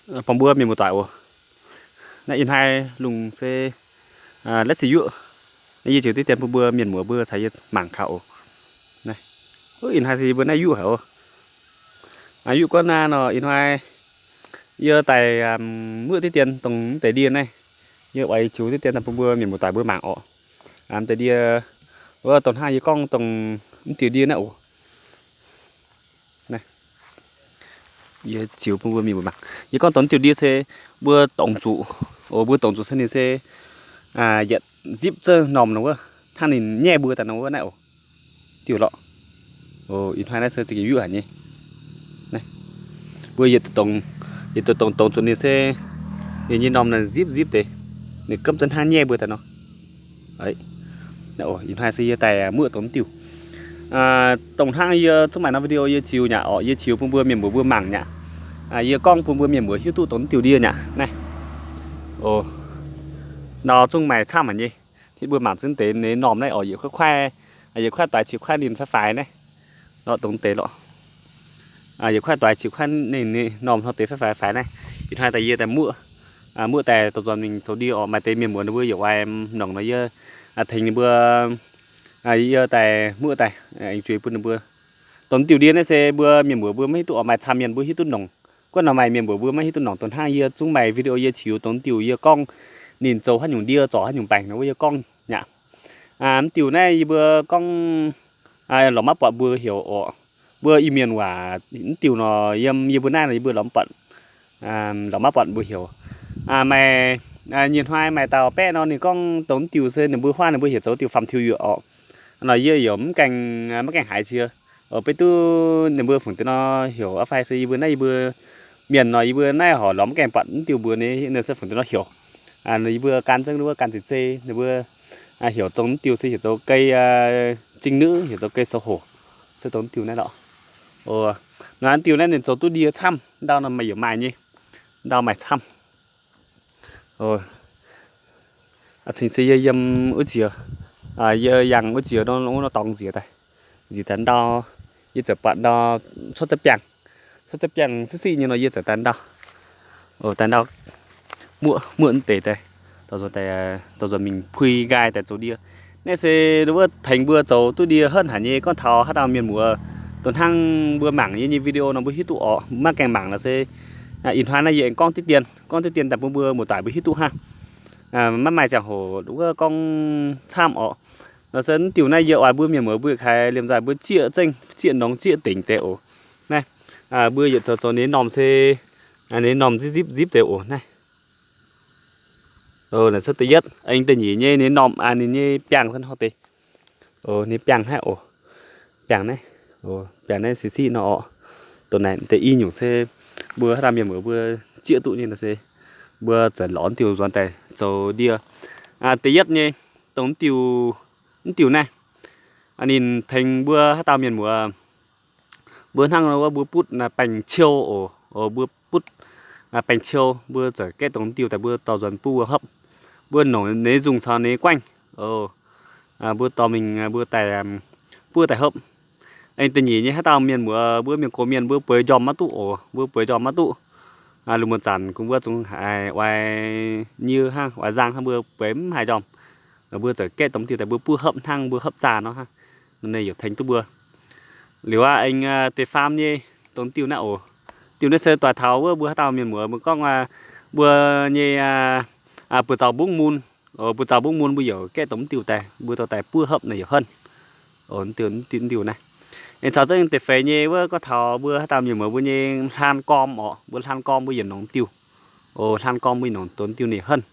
bun mbuo mienh muoz-doic oc. Naaiv ih hnoi lungh se letv sic yuoqv. Naaiv yie ziux diqv dien bun mbuo mienh muoz mbuo caux yie mangc gaax oc. Ih hnoi se yie mbuo naaiv yuoqv haic oc. Yuoqv guonv naaiv nor ih hnoi yie daaih muoqv diqv dien dongh mv deix ndie naaiv. Yie oix ziux diqv dien daaih bun mbuo mienh muoz-doic mbuo mangc oc. Mv deix ndie wuov dongh hnangv yie gorngv dongh mv diuh ndie naaiv oc. Yie ziux bun mbuo mienh muoz mangc. Yie gorngv dongh mv diuh ndie se mbuo dongc zuqc oc. Mbuo dongc zuqc se ninh se yietc nzipv zengv normh nor wuov, hnangv ninh nyaiv mbuo daaih nor wuov naaiv oc. Diuh lorqc. Ih hnoi naaiv se za'gengh yuoqv haic nyei. Mbuo yietc dongc, yietc dongc dongc zuqc ninh se ninh nyei normh naaiv nzipv nzipv deix, ninh gomv zengv hnangv nyaiv mbuo daaih nor. Ih hnoi se yie daaih muoqv dongh mv diuh. Dongh hnangv yie zungv maaih norm video yie ziux nyaqc orqc, yie ziux bun mbuo mienh muoz mbuo mangc nyaqc. Yie gorngv bun mbuo mienh muoz hiuv duqv dongh mv diuh ndie nyaqc naaiv. Nor zungv maaih camv haic nyei. Hitv mbuo mangc zunv deix ninh normh naaiv orqc, yietc kuaaiv kuaaiv, yietc kuaaiv doix qiux kuaaiv ninh faix faix naaiv. Nor dongh deix lorqc. Yietc kuaaiv doix qiux kuaaiv ninh normh hnangv deix faix faix faix naaiv. Ih hnoi daaih yie daaih muoqv, muoqv daaih dorh nzuonx mingh zoux ndie orqc. Maaih deix mienh muoz ninh mbuo yaac oix nongc nor yie tengx ninh mbuo, yie daaih muoqv daaih aengx zueiz bun ninh mbuo. Dongh diuh ndie naaiv se mbuo mienh muoz mbuo maiv hiuv duqv orqc, maaih camv mienh mbuo hiuv duqv nongc. Guonv nor maaih mienh muoz mbuo maiv hiuv duqv nongc. Dongh hnangv yie zungv maaih video yie ziux dongh diuh yie gorngv ninh zoux haaix nyungc ndie zorc haaix nyungc baengc nor wuov yie gorngv nyaqc. Mv diuh naaiv yie mbuo gorngv lorz maiv buatc mbuo heuc orqc. Mbuo Iu-Mienh waac mv diuh nor yiem yie mbuo naaiv nor yie mbuo lorz maiv buatc, lorz maiv buatc mbuo heuc. Maaih nyei hnoi maaih dauh baeqv nor ninh gorngv dongh mv diuh se ninh mbuo huaav ninh mbuo heuc zoux diuh famh tiux yuoqc orqc. Nor yie yaac mv gaengh, maiv gaengh haiz cie. Beiv duqv ninh mbuo fungc deix nor heuc aqv fai se yie mbuo naaiv yie mbuo mienh nor yie mbuo naaiv horc lorz mv gaengh buatc mv diuh mbuox ninh se fungc deix nor heuc. Yie mbuo gan zengv wuov gan zeiz zeiv ninh mbuo heuc dongh mv diuh se heuc zoux gei zingh nuqv, heuc zoux gei sou hoc, se dongh mv diuh naaiv lorqc. Nor mv diuh naaiv ninh zoux duqv ndie camv, ndau nor maaih yaac maaih nyei, ndau maaih camv. Cingx se yie yiem wuov ziex, yie yangh wuov ziex nor dorngx nziex daaih, nziex daaih ndau, yie ziouc buatc ndau cuotv za'biangh, cuotv za'biangh siqv siqv nyei nor yie ziouc daaih ndau, daaih ndau muoqv, muoqv mv deix daaih, dorh nzuonx mingh pui nqaai daaih zoux ndie. Naaiv se wuov tengx mbuo zoux duqv ndie henv haic nyei. Gorngv taux haaix dauh mienh muoz, dongh hnangv mbuo mangc yie nyei video nor mbuo hiuv duqv orqc. Mbuo maiv gaengh mangc nor se ih hnoi naaiv yie aengx gorngv diqv dien, gorngv diqv dien daaih bun mbuo muoz-doic mbuo hiuv duqv hnangv. Maiv maaih ziangh hoc wuov gorngv camv orqc. Nor se mv diuh naaiv yie oix mbuo mienh muoz mbuo kaaix liemh nzaaih mbuo zieqv zengv, zieqv nongx zieqv dingc deix oc. Naaiv mbuo yietc zoux zoux ninh normh se, ninh normh nzipv nzipv nzipv deix oc. Naaiv naaic se da'yietv. Aengx da'nyeic nyei ninh normh ninh nyei biangh se hnangv deix. Ninh biangh naaiv oc. Biangh naaiv, biangh naaiv siqv siqv nor orqc. Dongh naaic deix i nyungc se mbuo haaix dauh mienh muoz mbuo zieqv duqv nyei nor se mbuo za'lorz diuh nzuonx daaih zoux ndie. Da'yietv nyei dongh diuh, mv diuh naaiv, ninh tengx mbuo haaix dauh mienh muoz mbuo hnangv wuov mbuo butv baengc-ciou oc. Mbuo butv baengc-ciou mbuo za'gaeqv dongh diuh daaih mbuo dorh nzuonx buov hopv. Mbuo nongc ninh nzungh caux ninh guaengv. Mbuo dorh mingh mbuo daaih buov daaih hopv. Aengx da'nyeic nyei haaix dauh mienh muoz mbuo mienh gox mienh mbuo bueix njormh maiv duqv oc. Mbuo bueix njormh maiv duqv. Lungh muonz zanc kungx mbuo zungv haiz oix nyie hnangv, oix nzang hnangv, mbuo bueix mv haih njormh. Mbuo za'gaeqv dongh diuh daaih mbuo buov hopv hnangv mbuo hopv zaah nor hnangv. Ninh yaac tengx duqv mbuo. Liuz aqv, aengx deix faam nyei dongh diuh naaiv oc. Diuh naaiv se doix taux wuov mbuo haaix dauh mienh muoz mbuo gorngv mbuo nyei buoz-zaux mbungv mun. Buoz-zaux mbungv mun mbuo yaac gaeqv dongh diuh daaih, mbuo dorh daaih buov hopv naaic yaac henv. Diuh naaiv, aengx caux zengv deix feix nyei wuov gorngv taux mbuo haaix dauh mienh muoz mbuo nyei hlaan gorm orqc, mbuo hlaan gorm mbuo yietc nongc diuh. Hlaan gorm mbuo yietc nongc dongh diuh ninh henv.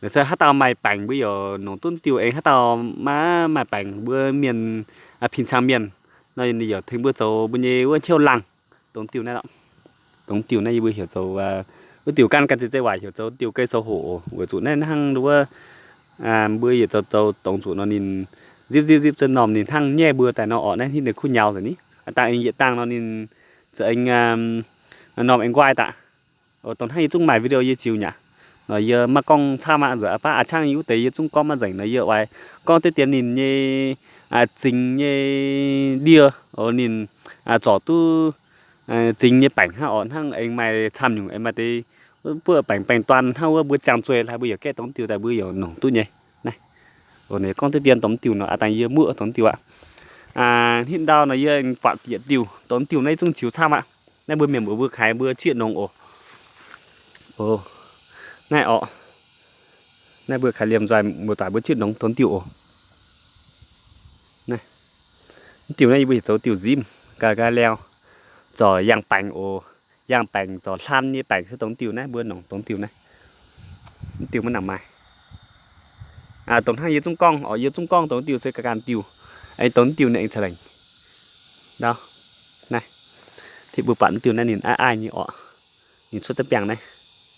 Naaic se haaix dauh maaih baengc mbuo yaac nongc duqv diuh. Aengx haaix dauh maiv maaih baengc mbuo mienh, pin cang mienh nor, ninh yaac tengx mbuo zoux mbuo nyei wuov hnyouv laangh. Dongh diuh naaiv, dongh diuh naaiv yie mbuo heuc zoux, wuov diuh gan gan zeiz zeiv waac heuc zoux diuh gei sou hoc. Weic zuqc naaiv hnangv wuov mbuo yietc zoux zoux dongh zuqc nor ninh zipv zipv zipv zengv normh ninh hnangv nyaiv mbuo daaih nor orqc. Naaiv hitv ninh kuv nyaux nzengc ni. Dangh aengx yietc dangh nor ninh za'eix normh aengx nquaai daaih. Dongh hnangv yie zungv maaih video yie ziux nyaqc. Nor yie maiv gorngv camv aqv, nzunc aqv baav a'ciangv yie wuov deix yie zungv gorngv maiv nzengc nor yie oix gorngv deix dien ninh nyei zingx nyei ndie, ninh zorc duqv zingx nyei baengc hnangv orqc. Hnangv aengx maaih camv nyungc aengx maaih deix buoqv baengc baengh duan hnangv wuov, mbuo ziangh zueih hlaax mbuo yaac gaeqv dongh mv diuh daaih mbuo yaac nongc duqv nyei. Naaiv, oc, ninh gorngv diqv dien dongh mv diuh nor, aa, dangh yie muoqv dongh mv diuh aqv. Hnitv ndau nor yie buatc yietc diuh dongh mv diuh naaiv zungv ziux camv aqv. Naaiv mbuo mienh muoz mbuo kaaix mbuo zieqv nongx oc. Oc, naaiv orqc, naaiv mbuo kaaix liemh nzoih muoz-doic mbuo zieqv nongx dongh mv diuh oc. Naaiv, mv diuh naaiv yie mbuo heuc zoux diuh nzimv, ga'ga'liouh, zorc yangh baengc oc. Yangh baengc zorc hlan nyei baengc se dongh mv diuh naaiv, mbuo nongc dongh mv diuh naaiv. Mv diuh maiv nangc maaih. Dongh hnangv yie zungv gorngv orqc, yie zungv gorngv dongh mv diuh se ga'ganh diuh. Aengx dongh mv diuh naaiv aengx ca'lengc. Ndau, naaiv, hitv mbuo buatc mv diuh naaiv ninh aiv aiv nyei orqc. Ninh cuotv za'biangh naaiv.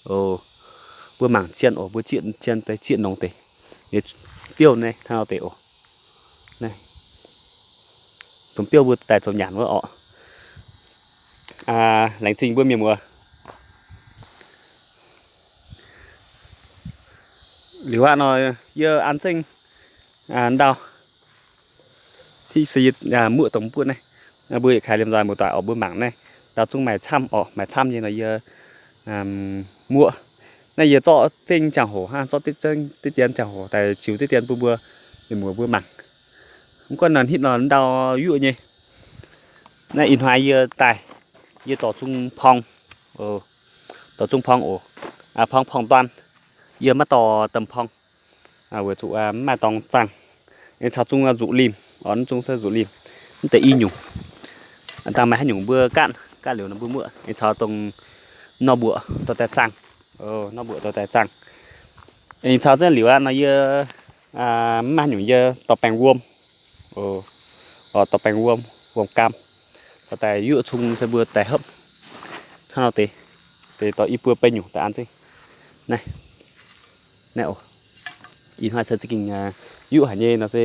Oc, mbuo mangc cien oc, mbuo zieqv cien deix, zieqv nongx deix. Biouv naaiv hnangv nor deix oc. Naaiv, dongh biouv mbuo daaih zoux nyanc wuov orqc. Laengz zingh mbuo mienh muoz. Liuz aqv nor, yie an zengv ndau hitv se yie muoqv dongh mv buoqv naaiv. Mbuo yietc kaaix liemh nzoih muoz-doic orqc, mbuo mangc naaiv. Ndau zungv maaih camv orqc, maaih camv nyei nor yie muoqv. Naaiv yie zorqv zengv ziangh hoc hnangv, zorqv diqv dien ziangh hoc daaih ziux diqv dien bun mbuo mienh muoz mbuo mangc. Mv gunv nor hitv nor ndau yuoqv nyei. Naaiv ih hnoi yie daaih, yie dorh zungv porng, dorh zungv porng oc. Porng porng-nduan. Yie maiv dorh domh porng, weic zuqc mv maaih dorngx zaangh. Aengx caux zungv nzuqc limh, orqc, zungv se nzuqc limh. Mv deix i nyungc, dangh maaih haaix nyungc mbuo gaatv, gaatv liuz nor mbuo muoqv. Aengx caux dongh nor mbuoqc dorh daaih zaangh. Nor mbuoqc dorh daaih zaangh. Aengx caux zengv liuz aqv nor yie mv maaih haaix nyungc yie dorh baengh wuom, dorh baengh wuom, wuom-gaam, dorh daaih yuoqv cung se mbuo daaih hopv hnangv nor deix. Deix dorh i buo baengh nyungc daaih an zengv. Naaiv, naaiv oc, ih hnoi se za'gengh yuoqv haic nyei nor se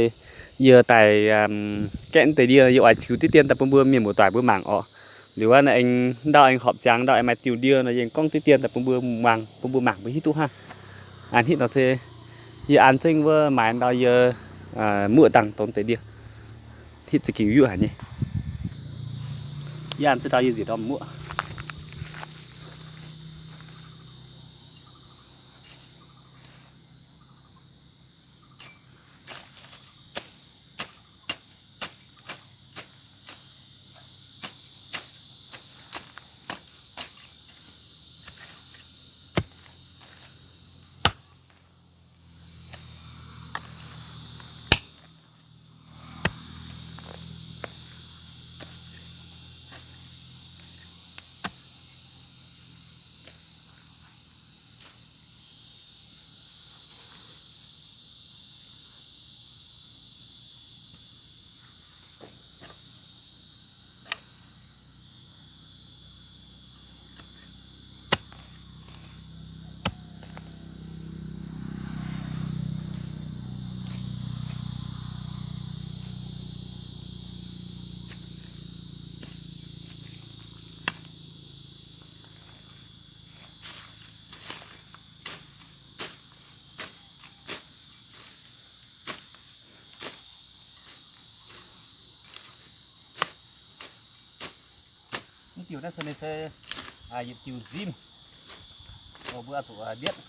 yie daaih gaeqv deix ndie, yie oix ziux diqv dien daaih bun mbuo mienh muoz-doic mbuo mangc orqc. Liuz aqv nor aengx ndau aengx horpc ziangx ndau aengx maaih diuh ndie nor yie aengx gorngv diqv dien daaih bun mbuo muangx, bun mbuo mangc mbuo hiuv duqv hnangv. Hitv nor se yie an zengv wuov maaiz ndau yie muoqv dangh dongh deix ndie. Hitv za'gengh yuoqv haic nyei. Yie an zengv ndau yie nzieqc ndorm muoqv. Mv diuh naaiv se ninh se yietc diuh nzimv, mbuo oix zuqc mbietv.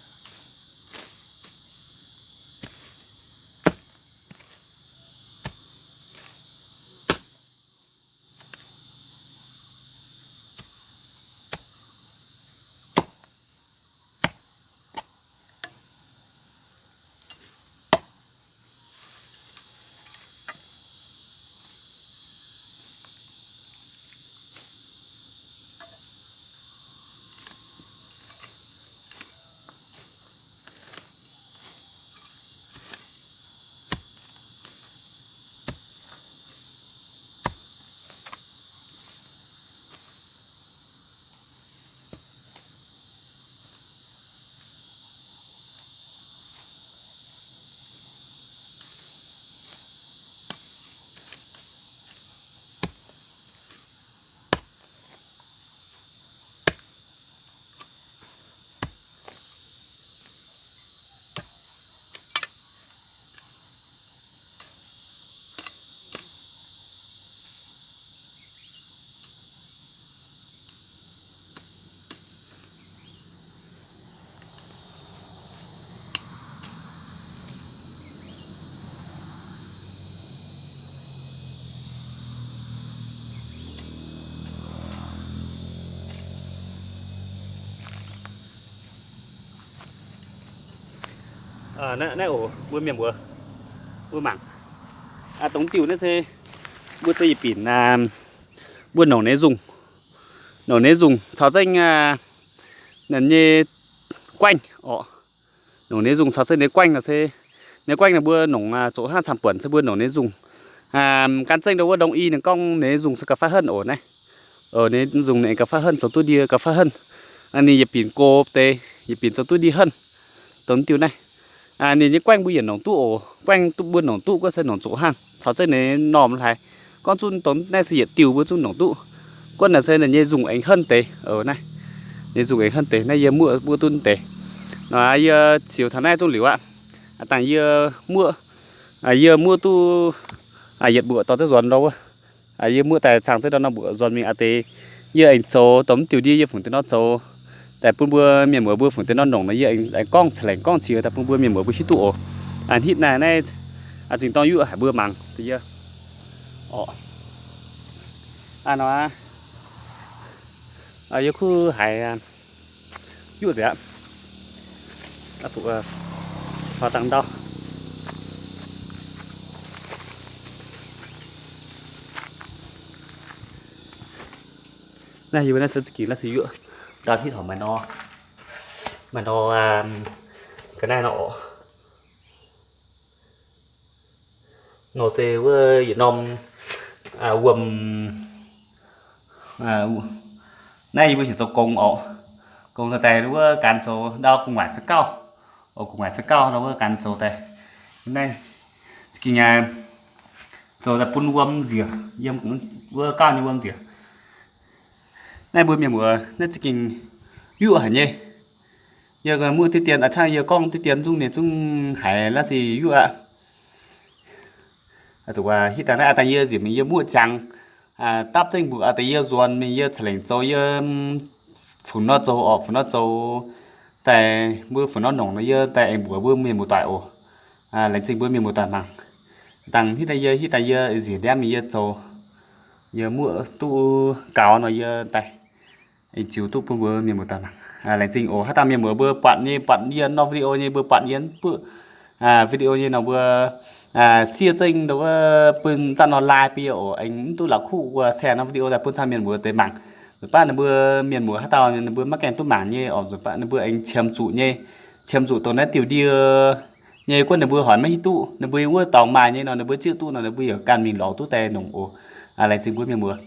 Naaiv oc, mbuo mienh mbuo, mbuo mangc. Dongh diuh naaiv se mbuo se yietc binc mbuo nongc nyei nzungh, nongc nyei nzungh caux zengv nyei guaengv oc. Nongc nyei nzungh caux zengv nyei guaengv nor se, nyei guaengv nor mbuo nongc zoqc hnangv camv-buonc se mbuo nongc nyei nzungh. Gan zengv ndo wuov ndongc i ninh gorngv nyei nzungh se gauh faix henv oc naaiv. Nyei nzungh ninh gauh faix henv, zoux duqv ndie gauh faix henv. Ninh yietc binc gox deix, yietc binc zoux duqv ndie henv. Dongh diuh naaiv, ninh nyei guaengv mbuo yietc nongc duqv oc. Guaengv duqv mbuo nongc duqv guov se nongc zoqc hnangv caux zengv nyei normh hlaaix. Gorngv zunv dongh naaiv se yietc diuh mbuo zungv nongc duqv. Guov naaiv se ninh nyei nzungh aengx henv deix. Naaiv, nyei nzungh aengx henv deix. Naaiv yie muoqv, muoqv duqv deix. Nor yie ziux taux naaiv zungv liuz aqv. Dangh yie muoqv, yie muoqv duqv yietc mbuoqc dorh zengv nzuonx ndau wuov. Yie muoqv daaih cang zengv ndau nor mbuoqc nzuonx mingh aqv deix. Yie aengx zoux dongh mv diuh ndie yie fungc deix nor zoux daaih bun mbuo mienh muoz mbuo fungc deix nor nongc nor yie aengx gorngv ca'lengc gorngv qiex daaih bun mbuo mienh muoz mbuo hiuv duqv oc. Hitv naaiv naaiv zingh dorng yuoqv haic mbuo mangc deix yie. Nor, yie kuv haiz yuoqv nzengc aqv. Ov, dangh ndau. Naaiv yie mbuo naaiv se za'gengh naaiv se yuoqv ndau hitv horpc maaih nor, maaih nor ga'naaiv nor oc. Nor se wuov yietc norm wuom, naaiv yie mbuo heuc zoux gong oc. Gong daaih wuov gan zoux ndau gu'nguaaic se gauh, oc, gu'nguaaic se gauh nor wuov gan zoux daaih. Naaiv za'gengh zoux daaih bun wuom nziec, yiem wuov gauh nyei wuom nziec. Naaiv mbuo mienh muoz naaiv za'gengh yuoqv haic nyei. Yie muoqv diqv dien, a'cangv yie gorngv diqv dien zungv ninh zungv haiz la'sic yuoqv aqv. Zuqc hitv daaih naaiv daaih yie nzieqc mingh yie muoqv ziangx, dapv zengv mbuoqc daaih yie nzuonx mingh yie ca'lengc zoux yie fungc nor zoux orqc, fungc nor zoux daaih mbuo fungc nor nongc nor yie daaih aengx mbuox mbuo mienh muoz-doic oc. Laengz zingh mbuo mienh muoz-doic mangc. Dangh hitv daaih yie, hitv daaih yie nzieqc ndiamv mingh yie zoux, yie muoqv duqv gaux nor yie daaih aengx ziux duqv bun mbuo mienh muoz-doic mangc. Laengz zingh oc. Haaix dauh mienh muoz mbuo buatc nyei, buatc yie norm video nyei, mbuo buatc yie mv buoqv video nyei nor mbuo siev zengv nduov bun zanc nor like bun yie oc. Aengx mv duqv la'kuqv wuov share norm video daaih bun camv mienh muoz deix mangc. Nzuonx baav ninh mbuo mienh muoz haaix dauh ninh mbuo maiv gaengh duqv mangc nyei oc, nzuonx baav ninh mbuo aengx qiemx zuqc nyei, qiemx zuqc dongh naaiv diuh ndie nyei guonv ninh mbuo hoic maiv hiuv duqv, ninh mbuo wuov dorngx maaih nyei nor ninh mbuo zieqv duqv nor ninh mbuo yaac ganh mingh lorz duqv daaih nongc oc. Laengz zingh mbuo mienh muoz.